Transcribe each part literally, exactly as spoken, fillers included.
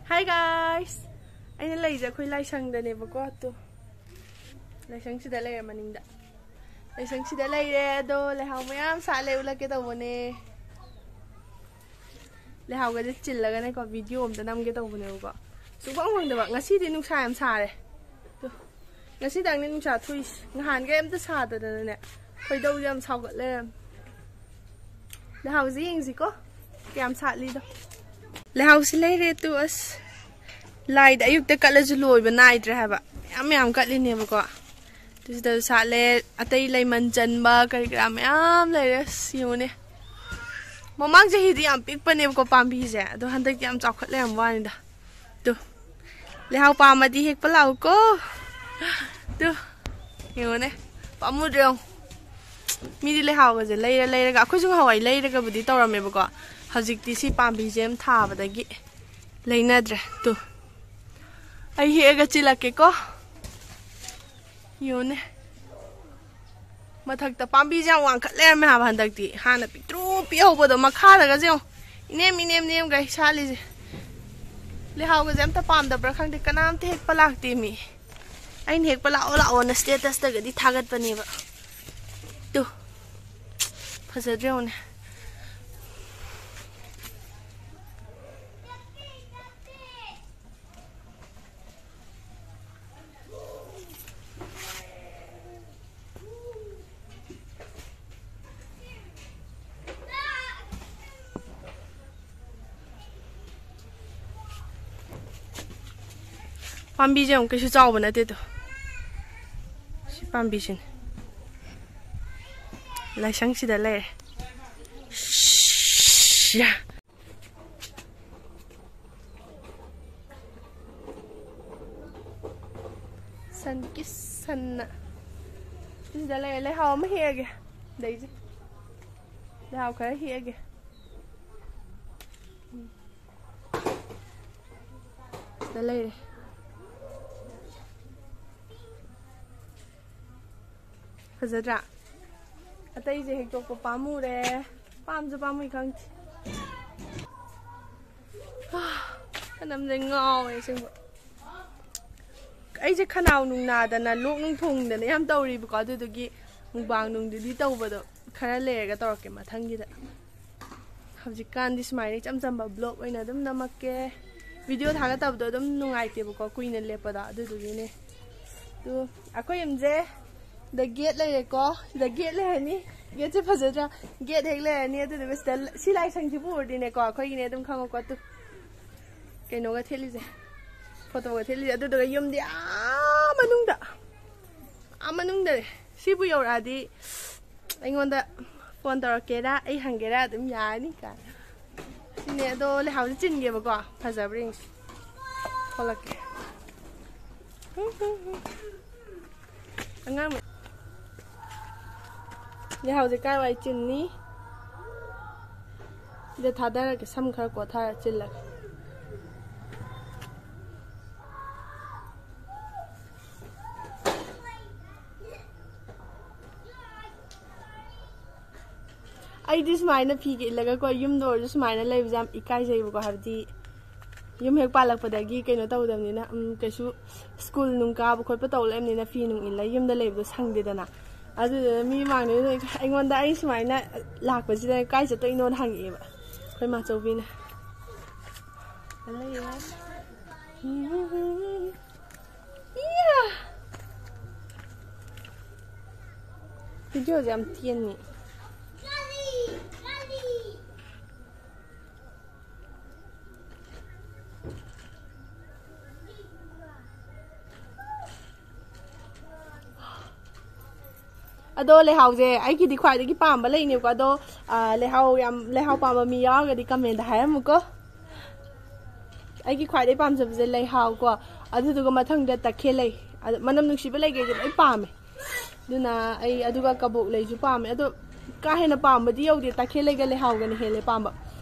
Hi guys! ꯑꯩꯅ ꯂꯩꯁꯦ ꯑꯩꯈꯣꯏ ꯂꯥꯏꯁꯪꯗꯅꯦꯕꯀꯣ꯫ ꯇꯨ, ꯂꯥꯏꯁꯪꯁꯤꯗ ꯂꯩꯔꯦ ꯃꯅꯤꯡꯗ꯫ ꯂꯥꯏꯁꯪꯁꯤꯗ ꯂꯩꯔꯦ꯫ ꯑꯗꯣ ꯂꯩꯍꯥꯎ ꯃꯌꯥꯝ ꯁꯥꯠꯂꯦ, ꯎꯠꯂꯛꯀꯦ ꯇꯧꯕꯅꯦ꯫ ꯂꯩꯍꯥꯎꯒꯁꯦ ꯆꯤꯜꯂꯒꯅꯦꯀꯣ, ꯚꯤꯗꯤꯑꯣ ꯑꯝꯇ ꯅꯝꯒꯦ ꯇꯧꯕꯅꯦꯕꯀꯣ꯫ ꯁꯨꯡꯐꯪ ꯐꯪꯗꯕ꯫ ꯉꯁꯤꯗꯤ ꯅꯨꯡꯁꯥ ꯌꯥꯝ ꯁꯥꯔꯦ꯫ ꯇꯨ, ꯉꯁꯤꯗꯪꯅꯦ ꯅꯨꯡꯁꯥ ꯊꯣꯛꯏꯁꯦ꯫ ꯅꯍꯥꯟꯒꯩ ꯑꯝꯇ ꯁꯥꯗꯗꯅꯅꯦ꯫ ꯈꯣꯏꯗꯧꯁꯦ ꯌꯥꯝ ꯁꯥꯎꯒꯠ ꯂꯩꯔꯝꯃꯦ꯫ ꯂꯩꯍꯥꯎꯁꯦ ꯌꯦꯡꯁꯤꯀꯣ, ꯀꯌꯥꯝ ꯁꯥꯠꯂꯤꯗꯣ꯫ ꯂꯩꯍꯥꯎꯁꯤ ꯂꯩꯔꯦ꯫ ꯇꯨ, ꯑꯁ, ꯂꯥꯏꯗ ꯑꯌꯨꯛꯇ ꯀꯠꯂꯁꯨ ꯂꯣꯏꯕ ꯅꯥꯏꯗ꯭ꯔꯦ ꯍꯥꯏꯕ꯫ ꯃꯌꯥꯝ ꯃꯌꯥꯝ ꯀꯠꯂꯤꯅꯦꯕꯀꯣ꯫ ꯇꯨ, ꯁꯤꯗꯁꯨ ꯁꯥꯠꯂꯦ꯫ ꯑꯇꯩ ꯂꯩꯃꯟ ꯆꯟꯕ ꯀꯔꯤ ꯀꯔꯥ ꯃꯌꯥꯝ ꯂꯩꯔꯦ꯫ ꯑꯁ, ꯌꯦꯡꯉꯨꯅꯦ꯫ ꯃꯃꯥꯡ ꯆꯍꯤꯗꯤ ꯌꯥꯝ ꯄꯤꯛꯄꯅꯦꯕꯀꯣ ꯄꯥꯝꯕꯤꯁꯦ, ꯑꯗꯣ ꯍꯟꯗꯛꯇꯤ ꯌꯥꯝ ꯆꯥꯎꯈꯠ ꯂꯩꯔꯝꯕ ꯋꯥꯅꯤꯗ꯫ ꯇꯨ, ꯂꯩꯍꯥꯎ ꯄꯥꯝꯃꯗꯤ ꯍꯦꯛꯄ ꯂꯥꯛꯎꯀꯣ꯫ ꯇꯨ, ꯌꯦꯡꯉꯨꯅꯦ, ꯄꯥꯝꯃꯨꯗ꯭ꯔꯣ ꯌꯦꯡꯉꯨ꯫ ꯃꯤꯗꯤ ꯂꯩꯍꯥꯎꯒꯁꯦ ꯂꯩꯔ ꯂꯩꯔꯒ, ꯑꯩꯈꯣꯏꯁꯨ ꯉꯍꯥꯟꯋꯥꯏ ꯂꯩꯔꯒꯕꯨꯗꯤ ꯇꯧꯔꯝꯃꯦꯕꯀꯣ꯫ ꯍꯧꯖꯤꯛꯇꯤ ꯁꯤ ꯄꯥꯝꯕꯤꯁꯦ ꯑꯃ ꯊꯥꯕꯗꯒꯤ ꯂꯩꯅꯗ꯭ꯔꯦ꯫ ꯇꯨ, ꯑꯩ ꯍꯦꯛꯑꯒ ꯆꯤꯜꯂꯛꯀꯦꯀꯣ꯫ ꯌꯦꯡꯉꯨꯅꯦ꯫ ꯃꯊꯛꯇ ꯄꯥꯝꯕꯤꯁꯦ ꯌꯥꯝ ꯋꯥꯡꯈꯠ ꯂꯩꯔꯝꯃꯦ ꯍꯥꯏꯕ ꯍꯟꯗꯛꯇꯤ꯫ ꯍꯥꯟꯅ ꯄꯤꯛꯇ꯭ꯔꯨ ꯄꯤꯛꯍꯧꯕꯗꯣ ꯃꯈꯥꯗꯒꯁꯦ ꯌꯦꯡꯉꯣ꯫ ꯏꯅꯦꯝ, ꯏꯅꯦꯝ, ꯅꯦꯝꯒꯩ ꯁꯥꯠꯂꯤꯁꯦ꯫ ꯂꯩꯍꯥꯎꯒꯁꯦ ꯑꯝꯇ ꯄꯥꯝꯗꯕ꯭ꯔꯥ ꯈꯪꯗꯦ, ꯀꯅꯥꯝꯇ ꯍꯦꯛꯄ ꯂꯥꯛꯇꯦ ꯃꯤ꯫ ꯑꯩꯅ ꯍꯦꯛꯄ ꯂꯥꯛꯑꯣ ꯂꯥꯛꯑꯣꯅ ꯁ꯭ꯇꯦꯇꯁꯇꯒꯗꯤ ꯊꯥꯒꯠꯄꯅꯦꯕ꯫ ꯇꯨ꯫ ꯐꯖꯗ꯭ꯔꯥ ꯌꯦꯡꯉꯨꯅꯦ꯫ ꯄꯥꯝꯕꯤꯁꯦ ꯑꯃꯨꯛ ꯀꯩꯁꯨ ꯆꯥꯎꯕ ꯅꯠꯇꯦ꯫ ꯇꯨ, ꯁꯤ ꯄꯥꯝꯕꯤꯁꯤꯅꯦ꯫ ꯂꯥꯏꯁꯪꯁꯤꯗ ꯂꯩꯔꯦ꯫ ꯁꯤꯌꯥ꯫ ꯁꯟ ꯀꯤꯁꯟꯅ ꯁꯤꯗ ꯂꯩꯔꯦ꯫ ꯂꯩꯍꯥꯎ ꯑꯃ ꯍꯦꯛꯑꯒꯦ꯫ ꯂꯩꯁꯦ꯫ ꯂꯩꯍꯥꯎ ꯈꯔ ꯍꯦꯛꯑꯒꯦ꯫ ꯁꯤꯗ ꯂꯩꯔꯦ꯫ ꯐꯖꯗ꯭ꯔꯥ? ꯑꯇꯩꯁꯦ ꯍꯦꯛꯇꯣꯛꯄ ꯄꯥꯝꯃꯨꯔꯦ꯫ ꯄꯥꯝꯁꯨ ꯄꯥꯝꯃꯨꯏ ꯈꯪꯗꯦ꯫ ꯅꯝꯁꯦ ꯉꯥꯎꯋꯦ ꯑꯁꯦꯡꯕ꯫ ꯑꯩꯁꯦ ꯈꯅꯥꯎ ꯅꯨꯡ ꯅꯥꯗꯅ, ꯂꯣꯛ ꯅꯨꯡ ꯊꯨꯡꯗꯅ ꯌꯥꯝ ꯇꯧꯔꯤꯕꯀꯣ, ꯑꯗꯨꯗꯨꯒꯤ ꯃꯨꯛꯕꯥꯡ ꯅꯨꯡꯗꯨꯗꯤ ꯇꯧꯕꯗꯣ ꯈꯔ ꯂꯩꯔꯒ ꯇꯧꯔꯛꯀꯦ ꯃꯊꯪꯒꯤꯗ꯫ ꯍꯧꯖꯤꯛꯀꯥꯟꯗꯤ ꯁꯨꯃꯥꯏꯅ ꯏꯆꯝ ꯆꯝꯕ ꯕ꯭ꯂꯣꯛ ꯑꯣꯏꯅ ꯑꯗꯨꯝ ꯅꯝꯃꯛꯀꯦ꯫ ꯚꯤꯗꯤꯑꯣ ꯊꯥꯒꯠꯇꯕꯗꯣ ꯑꯗꯨꯝ ꯅꯨꯡꯉꯥꯏꯇꯦꯕꯀꯣ, ꯀꯨꯏꯅ ꯂꯦꯞꯄꯗ, ꯑꯗꯨꯗꯨꯒꯤꯅꯦ꯫ ꯑꯗꯨ ꯑꯩꯈꯣꯏ ꯌꯨꯝꯁꯦ ꯁꯤꯗ ꯒꯦꯠ ꯂꯩꯔꯦꯀꯣ, ꯁꯤꯗ ꯒꯦꯠ ꯂꯩꯔꯅꯤ꯫ ꯒꯦꯠꯁꯦ ꯐꯖꯗ꯭ꯔꯥ? ꯒꯦꯠ ꯍꯦꯛ ꯂꯩꯔꯅꯤ, ꯑꯗꯨꯗꯨꯒ ꯁꯤꯗ ꯁꯤ ꯂꯥꯏꯁꯪꯁꯤꯕꯨ ꯎꯔꯗꯤꯅꯦꯀꯣ, ꯑꯩꯈꯣꯏꯒꯤꯅꯦ ꯑꯗꯨꯝ ꯈꯪꯉꯣꯀꯣ꯫ ꯇꯨ ꯀꯩꯅꯣꯒ ꯊꯦꯠꯂꯤꯁꯦ, ꯐꯣꯇꯣꯒ ꯊꯦꯠꯂꯤꯁꯦ, ꯑꯗꯨꯗꯨꯒ ꯌꯨꯝꯗꯤ ꯑꯥ ꯃꯅꯨꯡꯗ, ꯑꯥ ꯃꯅꯨꯡꯗ ꯂꯩ꯫ ꯁꯤꯕꯨ ꯌꯧꯔꯛꯑꯗꯤ ꯑꯩꯉꯣꯟꯗ ꯐꯣꯟ ꯇꯧꯔꯛꯀꯦꯔꯥ, ꯑꯩ ꯍꯪꯒꯦꯔꯥ ꯑꯗꯨꯝ ꯌꯥꯔꯅꯤ ꯀꯥꯏꯅ꯫ ꯁꯤꯅꯦ ꯑꯗꯣ, ꯂꯩꯍꯥꯎꯁꯦ ꯆꯤꯟꯒꯦꯕꯀꯣ, ꯐꯖꯕ꯭ꯔꯥ ꯌꯦꯡꯁꯤ꯫ ꯊꯣꯛꯂꯛꯀꯦ꯫ ꯑꯉꯥꯡ ꯃ-, ꯂꯩꯍꯥꯎꯁꯦ ꯀꯥꯏ ꯋꯥꯏ ꯆꯤꯟꯅꯤ? ꯁꯤꯗ ꯊꯥꯗꯔꯒꯦ, ꯁꯝ ꯈꯔ ꯀꯣꯊꯔ ꯆꯤꯜꯂꯒꯦ꯫ ꯑꯩꯗꯤ ꯁꯨꯃꯥꯏꯅ ꯐꯤꯒ ꯏꯜꯂꯒꯀꯣ, ꯌꯨꯝꯗ ꯑꯣꯏꯔꯁꯨ ꯁꯨꯃꯥꯏꯅ ꯂꯩꯕꯁꯦ ꯌꯥꯝ ꯏꯀꯥꯏꯖꯩꯕꯀꯣ, ꯍꯥꯏꯕꯗꯤ ꯌꯨꯝ ꯍꯦꯛ ꯄꯥꯜꯂꯛꯄꯗꯒꯤ ꯀꯩꯅꯣ ꯇꯧꯗꯕꯅꯤꯅ, ꯎꯝ, ꯀꯩꯁꯨ ꯁ꯭ꯀꯨꯜ ꯅꯨꯡ ꯀꯥꯕ ꯈꯣꯠꯄ ꯇꯧ ꯂꯩꯕꯅꯤꯅ ꯐꯤ ꯅꯨꯡ ꯏꯜꯂ ꯌꯨꯝꯗ ꯂꯩꯕꯗꯣ ꯁꯪꯗꯦꯗꯅ꯫ ꯑꯗꯨꯗꯨꯅ ꯃꯤ ꯃꯥꯡꯗ ꯑꯩꯉꯣꯟꯗ ꯑꯩ ꯁꯨꯃꯥꯏꯅ ꯂꯥꯛꯄꯁꯤꯗ ꯀꯥꯏ ꯆꯠꯇꯣꯏꯅꯣꯅ ꯍꯪꯉꯛꯑꯦꯕ ꯑꯩꯈꯣꯏ ꯃꯥꯆꯧꯕꯤꯅ꯫ ꯏꯌꯥ! ꯚꯤꯗꯤꯑꯣꯁꯦ ꯌꯥꯝ ꯇꯦꯟꯅꯤ꯫ ꯑꯗꯣ ꯂꯩꯍꯥꯎꯁꯦ ꯑꯩꯒꯤꯗꯤ ꯈ꯭ꯋꯥꯏꯗꯒꯤ ꯄꯥꯝꯕ ꯂꯩꯅꯦꯕꯀꯣ꯫ ꯑꯗꯣ, ꯑ, ꯂꯩꯍꯥꯎ ꯌꯥꯝ, ꯂꯩꯍꯥꯎ ꯄꯥꯝꯕ ꯃꯤ ꯌꯥꯎꯔꯒꯗꯤ ꯀꯃꯦꯟꯗ ꯍꯥꯏꯔꯝꯃꯨꯀꯣ꯫ ꯑꯩꯒꯤ ꯈ꯭ꯋꯥꯏꯗꯒꯤ ꯄꯥꯝꯖꯕꯁꯦ ꯂꯩꯍꯥꯎꯀꯣ, ꯑꯗꯨꯗꯨꯒ ꯃꯊꯪꯗ ꯇꯈꯦꯜ ꯂꯩ꯫ ꯑꯗꯨ ꯃꯅꯝ ꯅꯨꯡꯁꯤꯕ ꯂꯩꯈꯩꯁꯦ ꯂꯣꯏ ꯄꯥꯝꯃꯦ꯫ ꯑꯗꯨꯅ ꯑꯩ, ꯑꯗꯨꯒ ꯀꯕꯣꯛ ꯂꯩꯁꯨ ꯄꯥꯝꯃꯦ꯫ ꯑꯗꯣ ꯀꯥ ꯍꯦꯟꯅ ꯄꯥꯝꯕꯗꯤ ꯌꯧꯗꯦ, ꯇꯈꯦꯜ ꯂꯩꯒ ꯂꯩꯍꯥꯎꯒꯅ ꯍꯦꯜꯂꯦ ꯄꯥꯝꯕ꯫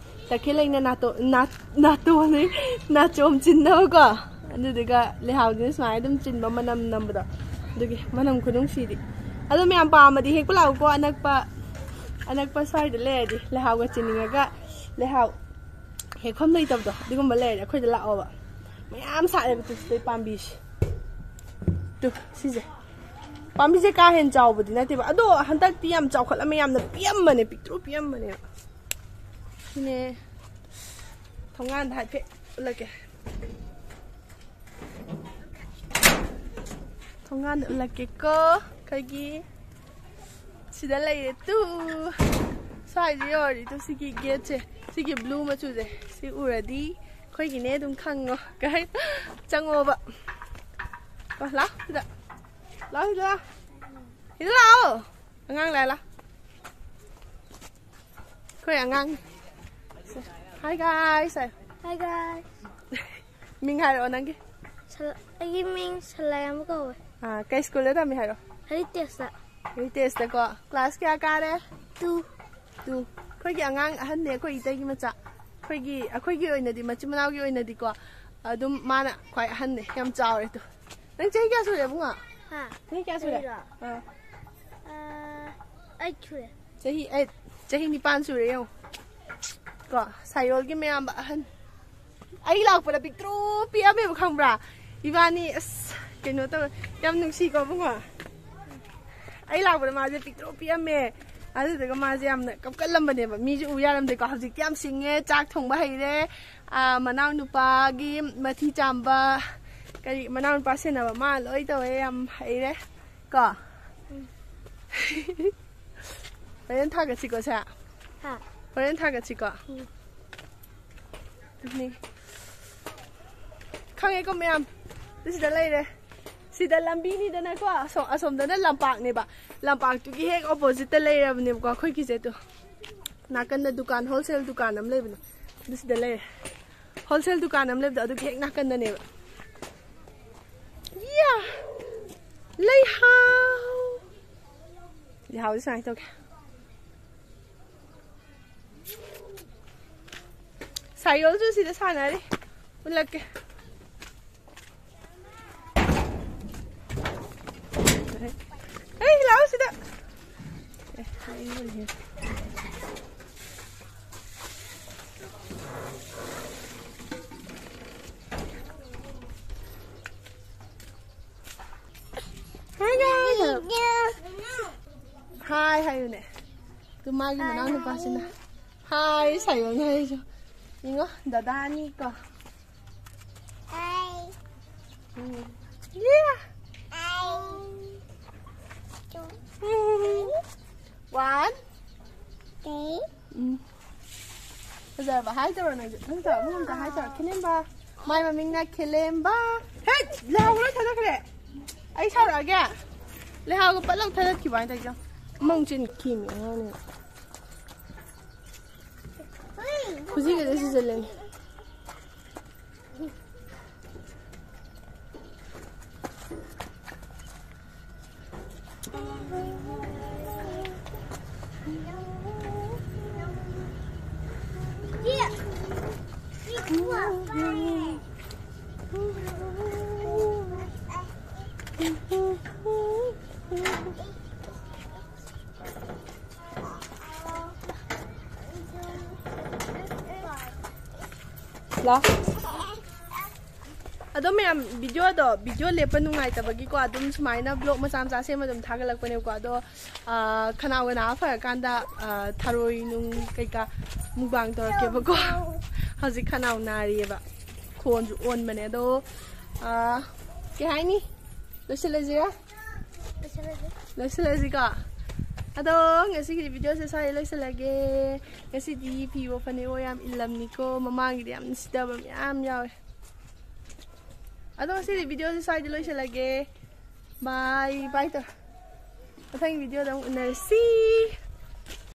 ꯇꯈꯦꯜ ꯂꯩꯅ ꯅꯥꯇꯣ-, ꯅꯥ-, ꯅꯥꯇꯣꯟ, ꯅꯥꯆꯣꯝ ꯆꯤꯟꯅꯕꯀꯣ, ꯑꯗꯨꯗꯨꯒ ꯂꯩꯍꯥꯎꯁꯤꯅ ꯁꯨꯃꯥꯏꯅ ꯑꯗꯨꯝ ꯆꯤꯟꯕ, ꯃꯅꯝ ꯅꯝꯕꯗꯣ, ꯑꯗꯨꯒꯤ ꯃꯅꯝ ꯈꯨꯅꯨꯡꯁꯤꯗꯤ꯫ ꯑꯗꯣ ꯃꯌꯥꯝ ꯄꯥꯝꯃꯗꯤ ꯍꯦꯛꯄ ꯂꯥꯛꯎꯀꯣ, ꯑꯅꯛꯄ, ꯑꯅꯛꯄ ꯁ꯭ꯋꯥꯏꯗ ꯂꯩꯔꯗꯤ꯫ ꯂꯩꯍꯥꯎꯒ ꯆꯤꯟꯅꯤꯡꯉꯒ ꯂꯩꯍꯥꯎ ꯍꯦꯛꯐꯝ ꯂꯩꯇꯕꯗꯣ ꯑꯗꯨꯒꯨꯝꯕ ꯂꯩꯔꯗꯤ ꯑꯩꯈꯣꯏꯗ ꯂꯥꯛꯑꯣꯕ꯫ ꯃꯌꯥꯝ ꯁꯥꯠꯂꯦꯕ ꯇꯨ ꯁꯤꯗꯩ ꯄꯥꯝꯕꯤꯁꯦ꯫ ꯇꯨ ꯁꯤꯁꯦ꯫ ꯄꯥꯝꯕꯤꯁꯦ ꯀꯥ ꯍꯦꯟꯅ ꯆꯥꯎꯕꯗꯤ ꯅꯠꯇꯦꯕ, ꯑꯗꯣ ꯍꯟꯗꯛꯇꯤ ꯌꯥꯝ ꯆꯥꯎꯈꯠꯂꯝꯃꯦ, ꯌꯥꯝꯅ ꯄꯤꯛꯑꯝꯕꯅꯦ, ꯄꯤꯛꯇ꯭ꯔꯨ ꯄꯤꯛꯑꯝꯕꯅꯦꯕ꯫ ꯁꯤꯅꯦ꯫ ꯊꯣꯡꯒꯥꯟꯗ ꯍꯥꯏꯐꯦꯠ ꯎꯠꯂꯛꯀꯦ꯫ ꯊꯣꯡꯒꯥꯟꯗ ꯎꯠꯂꯛꯀꯦꯀꯣ꯫ ꯑꯩꯈꯣꯏꯒꯤ ꯁꯤꯗ ꯂꯩꯔꯦ ꯇꯨ꯫ ꯁ꯭ꯋꯥꯏꯁꯦ ꯌꯧꯔꯗꯤ ꯇꯨ ꯁꯤꯒꯤ ꯒꯦꯠꯁꯦ, ꯁꯤꯒꯤ ꯕ꯭ꯂꯨ ꯃꯆꯨꯁꯦ ꯁꯤ ꯎꯔꯗꯤ ꯑꯩꯈꯣꯏꯒꯤꯅꯦ ꯑꯗꯨꯝ ꯈꯪꯉꯣ꯫ ꯀꯩ ꯍꯥꯏ? ꯆꯪꯉꯣꯕ꯫ ꯀꯣ, ꯂꯥꯎ ꯁꯤꯗ꯫ ꯂꯥꯎ ꯁꯤꯗ ꯂꯥꯎ꯫ ꯁꯤꯗ ꯂꯥꯛꯑꯣ꯫ ꯑꯉꯥꯡ ꯂꯥꯛꯑꯦ ꯂꯥꯎ꯫ ꯑꯩꯈꯣꯏ ꯑꯉꯥꯡ꯫ Hi guys ꯍꯥꯏ꯫ Hi guys꯫ ꯃꯤꯡ ꯍꯥꯏꯔꯛꯑꯣ ꯅꯪꯒꯤ꯫ ꯁꯂ-, ꯑꯩꯒꯤ ꯃꯤꯡ ꯁꯂꯥꯏ ꯑꯃ ꯀꯧꯋꯦ꯫ ꯑꯥ, ꯀꯩ ꯁ꯭ꯀꯨꯜꯗ ꯇꯝꯃꯤ ꯍꯥꯏꯔꯣ? ꯍꯦꯔꯤꯇꯦꯖꯇ꯫ ꯍꯦꯔꯤꯇꯦꯖꯇꯀꯣ꯫ ꯀ꯭ꯂꯥꯁ ꯀꯌꯥ ꯀꯥꯔꯦ? ꯇꯨ꯫ ꯇꯨ꯫ ꯑꯩꯈꯣꯏꯒꯤ ꯑꯉꯥꯡ ꯑꯍꯟꯅꯦ, ꯑꯩꯈꯣꯏ ꯏꯇꯩꯒꯤ ꯃꯆꯥ꯫ ꯑꯩꯈꯣꯏꯒꯤ, ꯑꯩꯈꯣꯏꯒꯤ ꯑꯣꯏꯅꯗꯤ, ꯃꯆꯤꯟ ꯃꯅꯥꯎꯒꯤ ꯑꯣꯏꯅꯗꯤꯀꯣ, ꯑꯗꯨꯝ ꯃꯥꯅ ꯈ꯭ꯋꯥꯏ ꯑꯍꯟꯅꯦ, ꯌꯥꯝ ꯆꯥꯎꯔꯦ꯫ ꯇꯨ꯫ ꯅꯪ ꯆꯍꯤ ꯀꯌꯥ ꯁꯨꯔꯦ, ꯏꯕꯨꯡꯉꯣ? ꯍꯥ? ꯆꯍꯤ ꯀꯌꯥ ꯁꯨꯔꯦ? ꯑꯩꯔꯣ? ꯑꯥ꯫ ꯑꯥ, ꯑꯩꯠ ꯁꯨꯔꯦ꯫ ꯆꯍꯤ ꯑꯩꯠ, ꯆꯍꯤ ꯅꯤꯄꯥꯟ ꯁꯨꯔꯦ ꯌꯦꯡꯉꯣ꯫ ꯀꯣ, ꯁꯥꯏꯌꯣꯜꯒꯤ ꯃꯌꯥꯝꯕ ꯑꯍꯟ꯫ ꯑꯩ ꯂꯥꯛꯄꯗ ꯄꯤꯛꯇ꯭ꯔꯨ ꯄꯤꯛꯑꯝꯃꯦꯕ, ꯈꯪꯕ꯭ꯔꯥ? ꯏꯕꯥꯅꯤ, ꯑꯁ, ꯀꯩꯅꯣ ꯇꯧꯋꯦ꯫ ꯌꯥꯝ ꯅꯨꯡꯁꯤꯀꯣ, ꯏꯕꯨꯡꯉꯣ? ꯑꯩ ꯂꯥꯛꯄꯗ ꯃꯥꯁꯦ ꯄꯤꯛꯇ꯭ꯔꯨ ꯄꯤꯛꯑꯝꯃꯦ꯫ ꯑꯗꯨꯗꯨꯒ ꯃꯥꯁꯦ ꯌꯥꯝꯅ ꯀꯞꯀꯜꯂꯝꯕꯅꯦꯕ꯫ ꯃꯤꯁꯨ ꯎ ꯌꯥꯔꯝꯗꯦꯀꯣ꯫ ꯍꯧꯖꯤꯛꯇꯤ ꯌꯥꯝ ꯁꯤꯡꯉꯦ, ꯆꯥꯛ ꯊꯣꯡꯕ ꯍꯩꯔꯦ꯫ ꯑꯥ, ꯃꯅꯥꯎ ꯅꯨꯄꯥꯒꯤ ꯃꯊꯤ ꯆꯥꯝꯕ, ꯀꯔꯤ, ꯃꯅꯥꯎ ꯅꯨꯄꯥ ꯁꯦꯟꯅꯕ ꯃꯥ ꯂꯣꯏ ꯇꯧꯋꯦ, ꯌꯥꯝ ꯍꯩꯔꯦ꯫ ꯀꯣ? ꯎꯝ꯫ ꯍꯣꯔꯦꯟ ꯊꯥꯒꯠꯁꯤꯀꯣ, ꯁꯦ? ꯍꯥ? ꯍꯣꯔꯦꯟ ꯊꯥꯒꯠꯁꯤꯀꯣ? ꯎꯝ꯫ ꯑꯗꯨꯅꯤ꯫ ꯈꯪꯉꯦꯀꯣ, ꯃꯌꯥꯝ? ꯑꯗꯨ ꯁꯤꯗ ꯂꯩꯔꯦ꯫ ꯁꯤꯗ ꯂꯝꯕꯤꯅꯤꯗꯅꯀꯣ, ꯑꯁꯣꯝ, ꯑꯁꯣꯝꯗꯅ ꯂꯝꯄꯥꯛꯅꯦꯕ꯫ ꯂꯝꯄꯥꯛꯇꯨꯒꯤ ꯍꯦꯛ oppositeꯇ ꯂꯩꯔꯕꯅꯦꯕꯀꯣ, ꯑꯩꯈꯣꯏꯒꯤꯁꯦ꯫ ꯑꯗꯣ ꯅꯥꯀꯟꯗ ꯗꯨꯀꯥꯟ, wholesale ꯗꯨꯀꯥꯟ ꯑꯃ ꯂꯩꯕꯅꯦ꯫ ꯑꯗꯨ ꯁꯤꯗ ꯂꯩꯔꯦ꯫ Wholesale ꯗꯨꯀꯥꯟ ꯑꯃ ꯂꯩꯕꯗꯣ, ꯑꯗꯨꯒꯤ ꯍꯦꯛ ꯅꯥꯀꯟꯗꯅꯦꯕ꯫ ꯌꯥ! ꯂꯩꯍꯥꯎ! ꯂꯩꯍꯥꯎꯁꯦ ꯁꯨꯃꯥꯏꯅ ꯇꯧꯒꯦ꯫ ꯁꯥꯏꯌꯣꯜꯁꯨ ꯁꯤꯗ ꯁꯥꯟꯅꯔꯤ꯫ ꯎꯠꯂꯛꯀꯦ꯫ ꯍꯦ, ꯂꯥꯛꯑꯣ ꯁꯤꯗ꯫ ꯑꯦ, ꯑꯩ ꯎꯔꯤꯁꯦ꯫ ꯍꯥꯏ ꯍꯥꯏꯌꯨꯅꯦ꯫ ꯑꯗꯨ ꯃꯥꯒꯤ ꯃꯅꯥꯎ ꯅꯨꯄꯥꯁꯤꯅ ꯍꯥꯏ ꯁꯥꯏꯌꯣꯅꯦ ꯍꯥꯏꯁꯨ꯫ ꯌꯦꯡꯉꯣ, ꯗꯗꯥꯅꯤꯀꯣ꯫ ꯎꯝ꯫ ꯌꯦ꯫ ꯎꯝ꯫ One꯫ ꯎꯝ꯫ ꯐꯖꯔꯕ? ꯍꯥꯏ ꯇꯧꯔꯣ ꯅꯪꯁꯨ꯫ ꯅꯪ ꯇꯧꯔꯣ, ꯑꯃꯨꯛ ꯑꯝꯇ ꯍꯥꯏ ꯇꯧꯔꯣ꯫ ꯈꯦꯂꯦꯝꯕ꯫ ꯃꯥꯏ ꯃꯃꯤꯡꯅ ꯈꯦꯂꯦꯝꯕ꯫ ꯍꯦꯠ! ꯂꯩꯍꯥꯎ ꯂꯣꯏ ꯊꯥꯗꯣꯛꯈ꯭ꯔꯦ꯫ ꯑꯩ ꯁꯥꯎꯔꯛꯑꯒꯦ? ꯂꯩꯍꯥꯎꯒ ꯄꯠ ꯂꯥꯎ ꯊꯥꯗꯠꯈꯤꯕ ꯍꯥꯏꯅ ꯇꯧꯔꯤꯁꯦ꯫ ꯃꯣꯡ ꯆꯤꯟ ꯈꯤꯃꯤ ꯑꯉꯥꯡꯅꯦ꯫ ꯈꯨꯖꯤꯒꯁꯦ ꯁꯤꯖꯜꯂꯦꯅꯦ꯫ ꯂꯥ꯫ ꯑꯗꯣ ꯃꯌꯥꯝ, ꯚꯤꯗꯤꯑꯣꯗꯣ, ꯚꯤꯗꯤꯑꯣ ꯂꯦꯞꯄ ꯅꯨꯡꯉꯥꯏꯇꯕꯒꯤꯀꯣ, ꯑꯗꯨꯝ ꯁꯨꯃꯥꯏꯅ ꯕ꯭ꯂꯣꯒ ꯃꯆꯥ ꯃꯆꯥ ꯁꯦꯝꯃ ꯑꯗꯨꯝ ꯊꯥꯒꯠꯂꯛꯄꯅꯦꯕꯀꯣ꯫ ꯑꯗꯣ, ꯑꯥ, ꯈꯅꯥꯎꯒ ꯅꯥꯕ ꯐꯔꯀꯥꯟꯗ, ꯑꯥ, ꯊꯔꯣꯏ ꯅꯨꯡ ꯀꯩꯀꯥ ꯃꯨꯛꯕꯥꯡ ꯇꯧꯔꯛꯀꯦꯕꯀꯣ꯫ ꯍꯧꯖꯤꯛ ꯈꯅꯥꯎ ꯅꯥꯔꯤꯑꯕ, ꯈꯣꯟꯁꯨ ꯑꯣꯟꯕꯅꯦ꯫ ꯑꯗꯣ, ꯑꯥ, ꯀꯩ ꯍꯥꯏꯅꯤ? ꯂꯣꯏꯁꯤꯜꯂꯁꯤꯔꯥ? ꯂꯣꯏꯁꯤꯜꯂꯁꯤꯀꯣ꯫ ꯑꯗꯣ, ꯉꯁꯤꯒꯤ ꯚꯤꯗꯤꯑꯣꯁꯦ ꯁ꯭ꯋꯥꯏꯗ ꯂꯣꯏꯁꯤꯜꯂꯒꯦ꯫ ꯉꯁꯤꯗꯤ ꯐꯤꯑꯣ ꯐꯅꯦꯛꯑꯣ ꯌꯥꯝ ꯏꯜꯂꯝꯅꯤꯀꯣ꯫ ꯃꯃꯥꯡꯒꯤꯗꯤ ꯌꯥꯝ ꯅꯨꯡꯁꯤꯗꯕ ꯃꯌꯥꯝ ꯌꯥꯎꯋꯦ꯫ ꯑꯗꯣ, ꯉꯁꯤꯗꯤ ꯚꯤꯗꯤꯑꯣꯁꯦ ꯁ꯭ꯋꯥꯏꯗ ꯂꯣꯏꯁꯤꯜꯂꯒꯦ꯫ ꯕꯥꯏ ꯕꯥꯏ ꯇꯧ꯫ ꯃꯊꯪꯒꯤ ꯚꯤꯗꯤꯑꯣꯗ ꯑꯃꯨꯛ ꯎꯅꯔꯁꯤ꯫